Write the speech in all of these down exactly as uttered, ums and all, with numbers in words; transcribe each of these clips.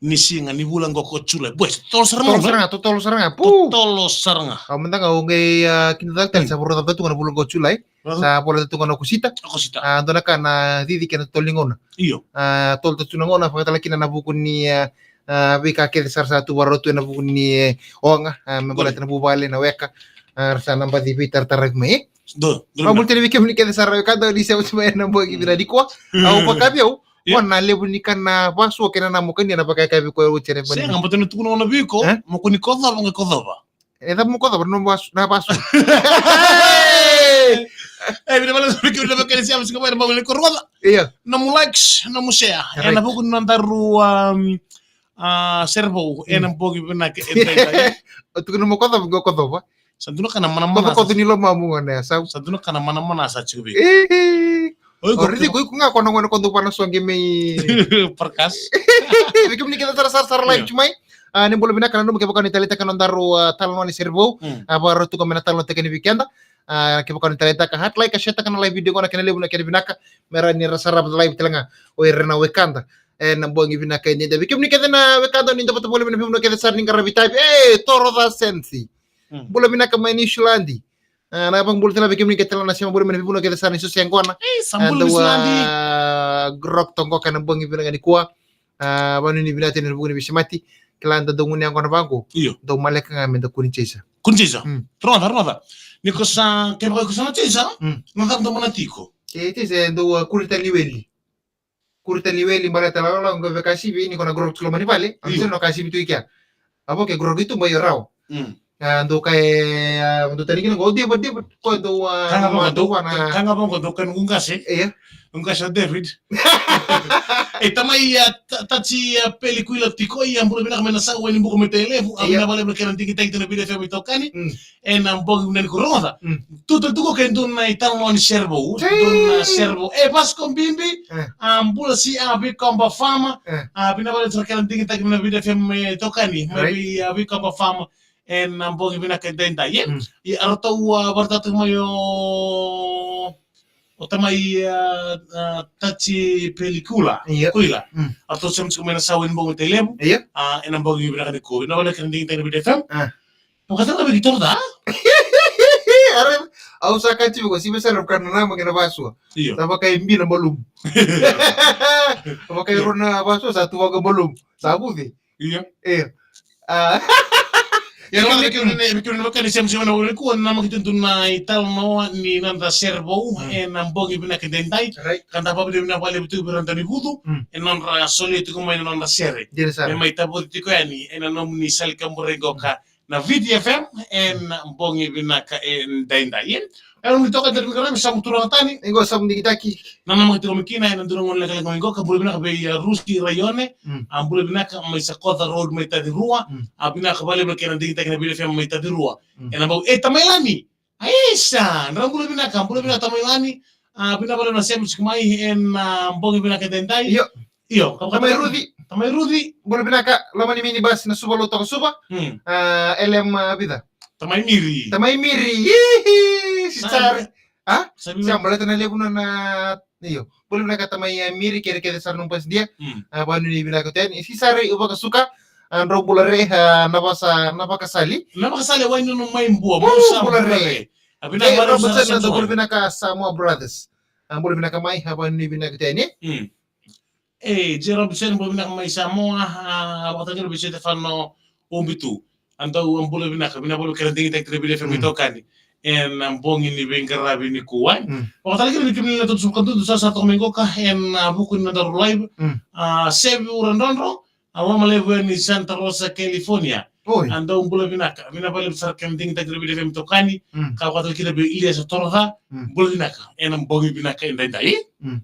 Ni siga ni vula qo ko Julai. Boy, totolo sara ga. Totolo sara ga, totolo sara ga. Pu. Totolo sara ga. Au mada ga au qai, ah, kina tale tale, mm, sa voroca tu ga na vula qo Julai. Sa vola tu ga na Okosita. Okosita. Ah, dua na ka na cici kei na totolo ni gauna. Io. Ah, totolo tu na gauna, vakatale kina na vuku ni, ah, ah, veika kece sara sa tu varau tu ena vuku ni, eh, oga, ah, me baleta na vuvale, na weka, ah, ra sa na baci veitarataravi mai, eh? Do, do. Au na bula tale vei kemuni kece sara, wekada ni sema tu mai ena bogi vinaka nikua. Mm. Au vakavi au, io, o na levu ni ka na vasu kei na namo kania na vakayakavi ko oti ena vanua. Sega, baleta na tukuna o na vei iko, eh? Mo ko ni kocova, qai kocova. E cava mo kocova, na vasu, na vasu. E, vinaka vakalevu, vinaka vakalevu, siga mai na bogi ni korogoca. Io. Nomu likes, nomu share. Right. Ena vuku ni nodaru, um, ah, sere vou, mm, ena bogi vinaka edaidai. O tukuna mo kocova, qo kocova. Sa dua na ka na manamana. Kocokoco ni lomamu gone, sa. Sa dua na ka na manamana sa tiko vei. E, e. Oi, o raici iko, iko ga ko na gone ko dau vana soqe mai. Parkas. Vei kemuni kece sara, sara, sara live, io, tu mai. Ah, ni bula vinaka, nanuma kevaka ni taleitaka na nodaru, ah, talanoa ni sere vou. Mm. Ah, vakarau tu ga mai na talanoataki ni weekend. Ah, kevaka ni taleitaka, heart, like, share taka na live video qo na kena levu, na kena vinaka. Me rawa ni ra sarava live tale ga o ira na wekada ena bogi vinaka edaidai. Vei kemuni kece na wekada ni dovata voli mai na veivanua kece sara ni qaravi tavi. E, toro ca sensi. Mm. Bula vinaka mai Niusiladi. Ah, na vakabula tale vei kemuni kece na sema voli mai na veivanua kece sara ni so se qona. E, sa bula Niusiladi. Ah, grok toqo ka na bogi vinaka nikua. Ah, vanuinui vinaka tale na vuku ni veisemati. Kila da dau gunu yaqona vaqo. Io. Dau maleka ga me da kua ni chaser. Kua ni chaser. Mm. Rogoca, rogoca. Ni ko sa, kevaka ko sa na chaser, mm, na cava dau mana tiko? E, chaser, dau, ah, kuri tale ni weli. Kuri tale ni weli, baleta lalawa qo vei kasivi, ni ko na grok tu loma ni vale, io, au sa na kasivi tu i kea. Avo ke grok i tuba io rawa. Mm. Ah, dou kaya, ah, dou tani kina qo, David, David, ko dou, ah, ka ga vaqo, dou, ka ga vaqo, dou kaya noqu qase. Io. Noqu qase o David. E, tamai, ah, ta-, Taci, ah, Peli Kuila tiko, ia bula vinaka mai Nasawa, Wainibuka mai Tailevu, io, au na vakalevu na kena digitaki tu na Viti FM itokani. Mm. Ena bogi vinaka nikua, rogoca. Mm. Tu tale tu qo ke dua na italanoa ni sere vou, dua na sere vou. E, Vasco Bibi, eh, a bula si a Vikoba Farmer, eh, a vinaka vakalevu sara kena digitaki mai na Viti FM, eh, itokani, mai, right, vei, a Vikoba Farmer, ena bogi vinaka edaidai, eh? Mm. Ia, a ratou, a, vakaraitaka mai o, o tamai, a, a, Taci Pelikula, io, Kuila. Mm. A ratou sema tiko mai Nasawa, Wainibuka mai Tailevu. Io. A, ena bogi vinaka nikua. Vinaka vakalevu kena digitaki na Viti FM. Ah. Au kaya tiko vei keitou, a? Are, au sa kaya tiko, si me sa na kana na manga na vasua. Io. Sa vaka e bi na malumu. Sa vaka e rua na vasua, sa tu vaka malumu. Sa vuce. Io. Io. A. Ia, na vei kemuni, vei kemuni na vaka ni sema, sema na ure kua, na maki tutu na italanoa ni noda sere vou, mm, ena bogi vinaka edaidai. Right. Ka da vakavinavinaka vakalevu tu vei ira na daunivucu, mm, ena nodra solia tiko mai na nodra sere. Dina sara. Me mai tavoci tiko yani ena nomuni sala ni kaburaki qo ka na Viti FM, ena bogi vinaka edaidai. E, nomuni toka, da veiqaravi, Samu Turaga Tani. Qo Samu Digitaki. Na namaki tiko mai kina ena dua na gauna lekaleka mai qo, ka bula vinaka vei, a, Rusi Raione. Mm. A, bula vinaka mai Sakoca Road mai Tacirua. Mm. A, vinaka vakalevu na kena digitaki na Viti FM mai Tacirua. Mm. Ena bau, e, Tamai Lani. Aisa, dra bula vinaka, bula vinaka Tamai Lani. A, vinaka vakalevu na sema tiko mai ena, a, bogi vinaka edaidai. Io. Io, ka, tamai Ruci. Tamai Ruci. Bula vinaka, loma ni minibus na Suva, Lautoka Suva. Hmm. A, L M, a, vica. Tamai Miri. Tamai Miri. Ihi, si sa, sari. A? Sa vica. Sa baleta na levu na, na, io. Bula vinaka tamai, a, Miri, kere kece sara nomu bus dia. Hmm. A, vanuinui vinaka tu yani. Si sari, u vakasuka. A, drau bula re, a, na vasa, na vakasali. Na vakasali, wai nunu mai bua, bula re. A, vinaka, Robertson, bula vinaka Samoa Brothers. A, bula vinaka mai, a, vanuinui vinaka tu yani. Hmm. E, J Robinson, bula vinaka mai Samoa, a, vakataki na Vincent Stefano Ubitu. A dau, a, bula vinaka, vinaka vakalevu kena digitaki na Viti FM itokani. Ena bogi ni veiqaravi nikua. Mm. Vakataki na kemuni na totosuka dudu sa sa toka mai qoka, ena vuku ni nodaru live. Mm. A, Sevi Uradrodro, a, loma levu yani Santa Rosa, California. Oi. A dau bula vinaka, vinaka vakalevu sara kena digitaki na Viti FM itokani. Mm. Ka vakataki na vei Iliasa Toroca, mm, bula vinaka, ena bogi vinaka edaidai. Mm.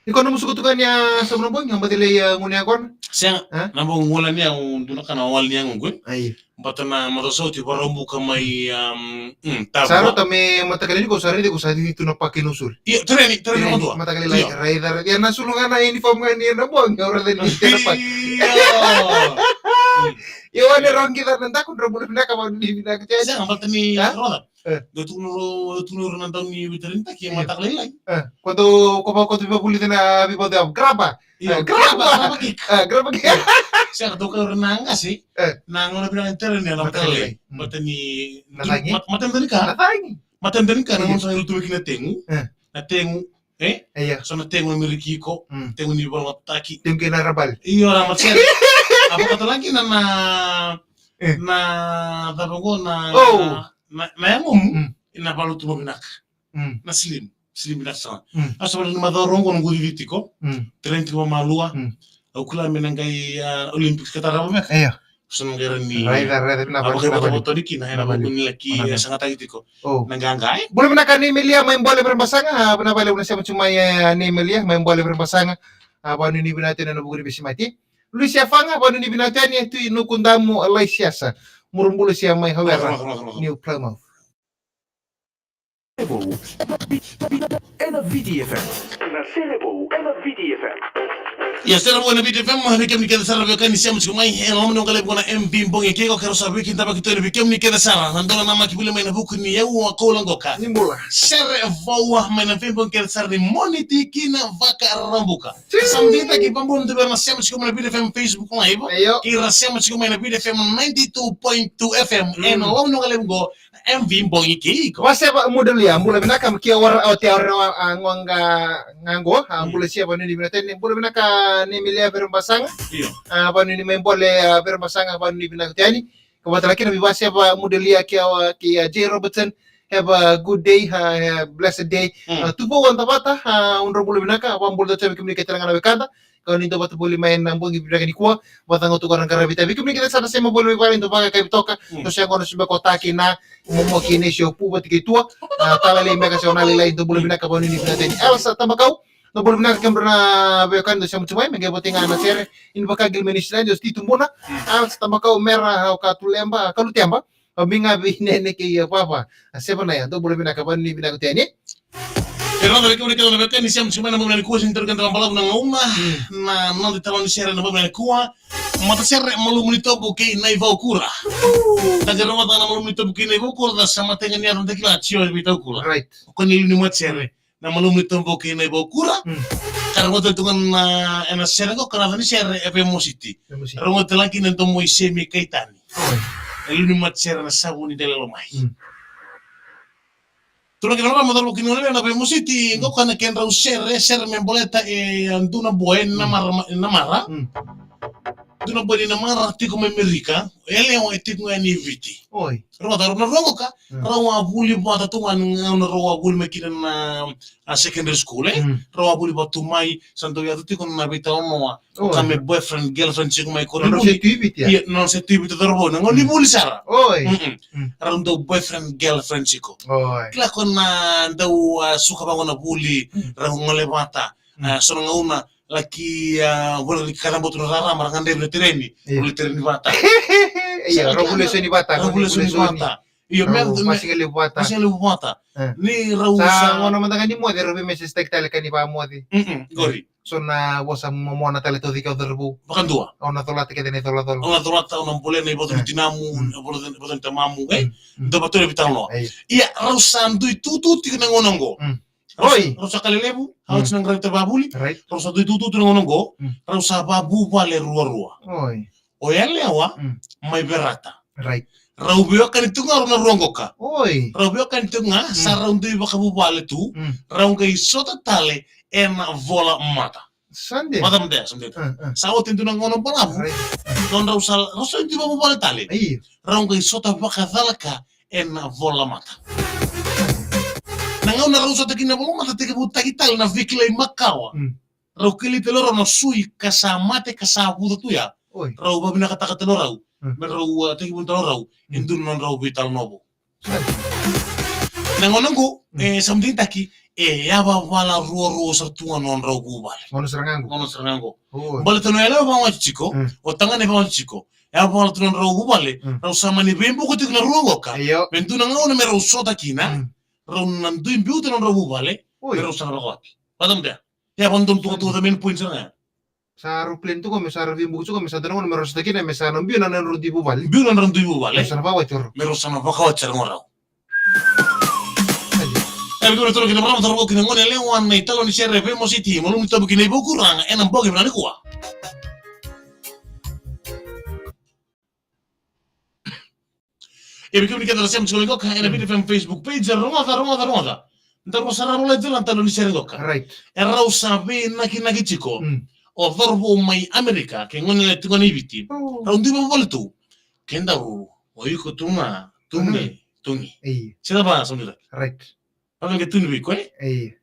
Iko na musuka tukani a Samu na bogi, a baci lai, a, gunu yaqona? Sega, a? Na bogi gulani au dua na ka na wali ni yagoqu. Ai. Bata na matasauti Vakaraubuka mai, um, mm, Tavua. Sa rauta me mataka lailai ko sa raici ko sa cici tu na paki na usuri. Io, tereni, tereni, tereni, madua. Mataka lailai, io, raica, raica. Ia na sulu ga na uniform ga ni na bogi, au raica ni tena paki. Io. Io, wane rogi ca na daku, dra bula vinaka, vani vinaka. Sega, bata ni, a? Roda. E. Dau tukuna, tukuna ira na dau ni veitarataki, e, mataka lailai. E. Ko dau, ko va, ko dau vakavulica na veivacu ya, graba. Io, e, graba, graba. Graba kick. E, graba kick. Sega, dau kaya ira na qase. E. Na gauna vinaka ni tereni, na mataka lailai. Mataka lailai. Mm. Mata ni, na cagi? Mat-, mata ni ka. Na cagi. Mata ni ka, na, io, gauna sa lutu mai kina na tegu. E. Na tegu. E? Io. So na tegu ni miriki iko, mm, tegu ni valomataki. Tegu kei na rabali. Io, na matere. A vakatala kina na, na, e, na cava qo na, oh, na, na yagomu, mm, ena valutu vakavinaka. Mm. Na slim, slim vinaka sara. Mm. A so vale ni macawa rua qo noqu cici tiko. Mm. Train tiko vakamalua. Mm. Au kila me na qai, a, Olympics ka tarava beka. Io. So na qai rawa ni, raica, raica, vinaka vakalevu, vinaka vakalevu. Vakavotovotoni kina, ena, vinaka vakalevu, vuku ni laki, vinaka vakalevu, e, sagataki tiko. Oh. Na qaqa, e? Bula vinaka nei Melia mai Bole Verebasaga, a, vinaka vakalevu na sema tiko mai, e, nei Melia mai Bole Verebasaga. A, vakanuinui vinaka tu yani ena vuku ni veisemati. Lucia Faga, vakanuinui vinaka tu yani, e, Tui Nukudamu, Laisiasa. Murubulu sia mai Hawera. Rogo, rogo, rogo, rogo. New Plymouth. Vou, ena Viti F M. Na sere vou, ena Viti F M. Ia, sere vou ena Viti F M, vei kemuni kece sara vei kemuni sema tiko mai, e loma ni noqu live qo na M V Bogi Kei Iko, keirau sa veikidavaki tu yani vei kemuni kece sara. Na dau namaki vuli mai ena vuku ni aua koula qoka. Ni bula. Sere vou mai na veibogi kece sara ni Moniti ki na Vakaraubuka. Sa mditaki vabula tu vei ira na sema tiko mai na Viti F M Facebook Live. Io. Kei ira sema tiko mai na Viti F M ninety-two point two F M. Mm. Ena loma ni noqu live qo, M V Bogi Kei Iko. Waseva Mudelia, bula vinaka, makia wara au te aure wa, a, ngoqa, nga qo, a, mm, bula sia vakanuinui vinaka tu yani, bula vinaka nei Melia Verebasaga. Io. A, vakanuinui mai Bole, a, Verebasaga, vakanuinui vinaka tu yani. Ka vata kina vei Waseva Mudelia kei, a, kei, a, J Robertson. Have a good day, a, a blessed day. Mm. A, Tuvou Adavata, a, udra bula vinaka, a, vakabula tu yani vei kemuni kece tale ga na wekada. Ka ni dau vata voli mai ena bogi vinaka nikua, vata ga tu ga na qaravi tavi. Kemuni kece sara na sema voli mai vale, dau vakayakavi toka. Mm. Dou se qo na sube ko taki na, momo ki na isi o pu vata kei tua. A, tala lai meka se o na lailai, dou bula vinaka, vakanuinui vinaka tu yani. Elsa Tabakau, dou bula vinaka kemudrou na veiwekani dou sema tu mai, me qai voti ga na sere. Ini vaka Gilmeni Sila, dou Sti Tubuna. Mm. Elsa Tabakau, Mera, o Katuleba, Kaluteba. O mi ga vei nene kei, a, vava. A, sevana ya, dou bula vinaka, vakanuinui vinaka tu yani. E rogoca vei kemuni kece na veiwekani sema tiko mai ena bogi nikua, sega ni tauri keda vakabalavu na gauna. Mm. Na noda italanoa ni sere ena bogi nikua. Matasere, Malumu ni Tobu kei Naivaukura. Da qai rogoca na Malumu ni Tobu kei Naivaukura, da sa mataqali ni yaco da kila, Tio Vitaukura. Right. O koya na liu ni matasere. Mm. Na Malumu ni Tobu kei Naivaukura. Mm. Ka rogoca tale tu ga na, ena sere qo, ka na yaca ni sere e Veimositi. Veimositi. Rogoca tale ga kina e Domo i Semi Kaitani. Oi. E liu ni matasere na Savu ni Delailomai. Mm. Turaga kei na marama, cauravou kei na goneyalewa, na Veimositi, mm, qo ka na kedrau sere, sere me baleta e, a, dua na boy, mm, Namara, Namara. Mm. Dua na boy ni Namara tiko mai Merika, yalewa e tiko ga yani i Viti. Oi. Rogoca, rau na rua qoka, mm, rau a vuli vata tu ga na gauna rau a vuli mai kina na, a, secondary school, e? Mm. Rau a vuli vata tu mai, sa dau yaco tiko na veitalanoa. Oi. Ka me boyfriend, girlfriend tiko mai ko. Rau se tu i Viti, e? Ia, rau se tu i Viti, cauravou, na gauna ni, mm, vuli sara. Oi. Mm-mm. Mm. Rau dau boyfriend, girlfriend tiko. Oi. Kila ko na dau, a, suka vaqo na vuli, mm, rau gole vata. Mm. A, so na gauna, laki, a, vula laki kacabotu na rarama, ra gadrevi na tereni. Io. Vula tereni vata. Io, rau vula soni vata, rau vula soni vata. Io, rau me, me, masigalevu vata. Masigalevu vata. E. Ni rau sa, sa gauna mada ga ni moce, rau veimesesitaki tale ka ni vakamoce. Mm-mm, qori. So na vosa momona tale tauci kei au cauravou. Vakadua. Au na colata kece na icolacola. Au na colata, au na bolea na ivacu ni, e, tinamu, mm, ivacu ni tamamu, e? Mm, mm. Dau vata na veitalanoa. Io. Ia, rau sa dui tutu tiko na gauna oqo. Mm. Oi. Rau sa, rau sa ka lelevu, mm, au sa na qaravi tale vakavuli. Right. Rau sa dui tutu tiko na gauna oqo, mm, rau sa vakavuvale ruarua. Oi. O yalewa, mm, mai Verata. Right. Rau veiwekani tiko ga rau na rua qoka. Oi. Rau veiwekani tiko ga, mm, sa rau dui vakavuvale tu, mm, rau qai sota tale ena volamata. Sa dei. Vata mada, sa dei. Mm, mm. Sa oti e dua na gauna balavu. Right. Nodrau sa, rau sa dui vakavuvale tale. Io. Rau qai sota vakacalaka ena volamata. Na gauna rau sota kina na volamata, tekivutaki tale na veikilai makawa. Mm. Rau kilai tale o rau na sui ka sa mate ka sa vuca tu ya. Oi. Rau vavinakataka tale o rau. Mm. Me rau, a, tekivu tale o rau, mm, e dua na nodrau veitalanoa vou. Na gauna oqo, mm, e, sa mudinitaki, e yavavala ruarua sara tu ga na nodrau vuvale. Gauna sara ga oqo. Gauna sara ga oqo. Oi. Baleta na yalewa e vakawati tiko, mm, o tagane e vakawati tiko. E yavavala tu na nodrau vuvale, mm, rau sa mani veibuka tiko na rua qoka. Io. Me dua na gauna me rau sota kina, mm, rau na dui biuta na nodrau vuvale, oi, me rau sa na vakawati. Vata mada. Ia, vaka donu tu ga, tu ga na main point sara ga ya. Sa rau plan tu ga me sa rau veibuka tu ga me sa dua na gauna me rau sota kina me sa na biu na nodrau dui vuvale. Biu na nodrau dui vuvale. Me sa na vakawati rau. Me rau sa na vakawati sara ga rau. Ena kena toro kina marama toro kina gone lewa na italo ni sere vei Mositi, malumu ni tabu kina ivakuraga ena bogi vinani kua. E vei kemuni kece na sema tiko mai qoka ena Viti F M Facebook page, rogoca, rogoca, rogoca. Daru sa rau lai tala na talo ni sere qoka. Right. E rau sa veinakinaki tiko. Mm. O cauravou mai Amerika kei gone le tiko i Viti. Oh. Rau dui vavale tu. Kedaru, o iko tu ga, tugi, tugi. Ei. Sega va sa dui. Right. Vavega tuni vei koya. Ei.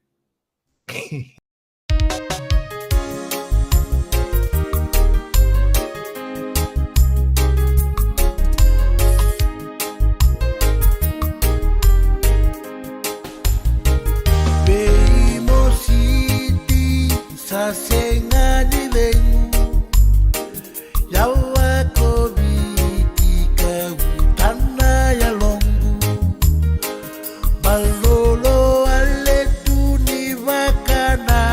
Vei Mositi sa sega ni cegu. Yawa ko Viti ka utana yaloqu. Malolo ale tu ni vakana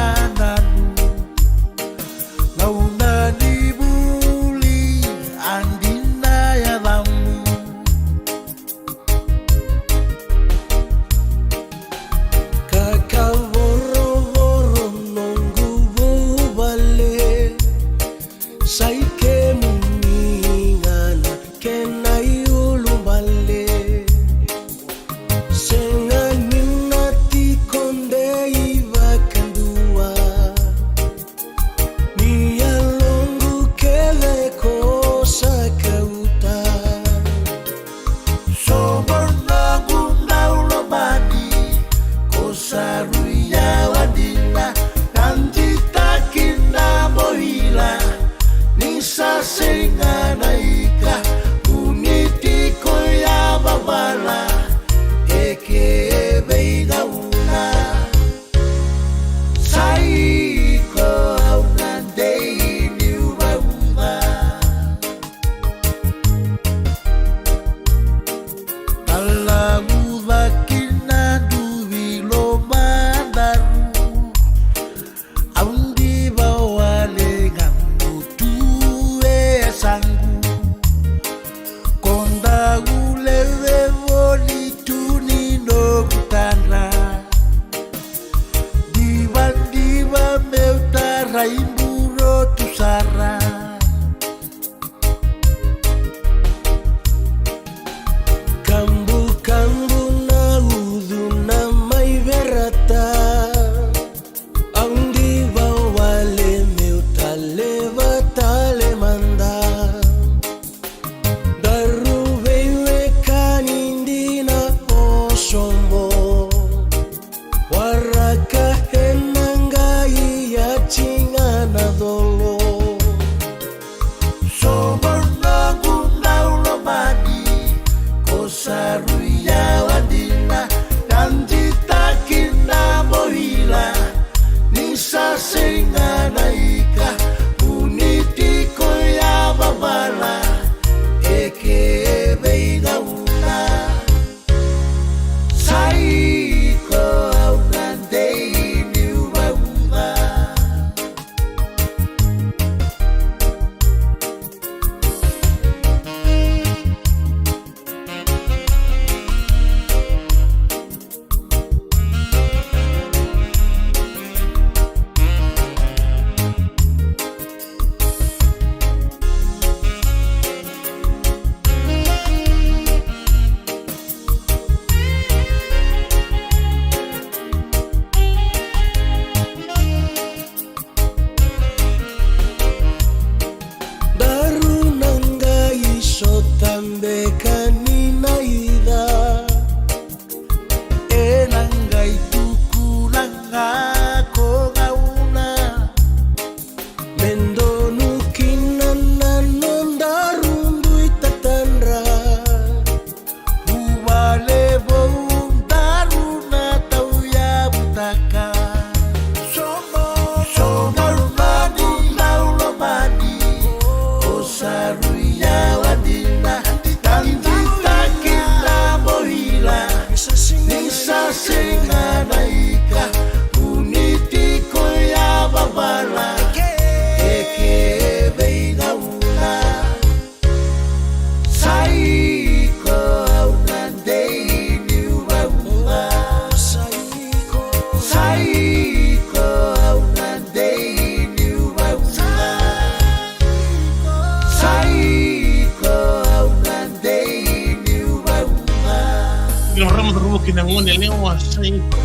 Rama da ruki na gone lewa sa iko.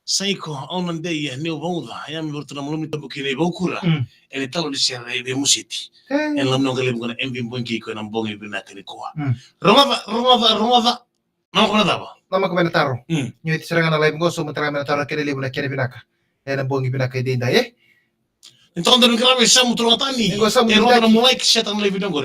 Sa iko, au na dei e niu vauca, ia me vurtu na malumi tabu ki nei vaukura. Mm. Ene talo ni sera e vei musiti. Eh. Ene lam noga levu gona M V Bogi iko ena bogi vinaka ni koa. Mm. Rogoca, rogoca, rogoca. Namaka na cava? Namaka mai na taro. Mm. Niu iti sera ga na live qo, so matara mai na taro kena levu na kena vinaka. Ena bogi vinaka e dei dai, eh? Ni toka donu ni karavi, Samu Turagatani. Ego, Samu e rogo na Turagatani. Mo like, share tana live video qori.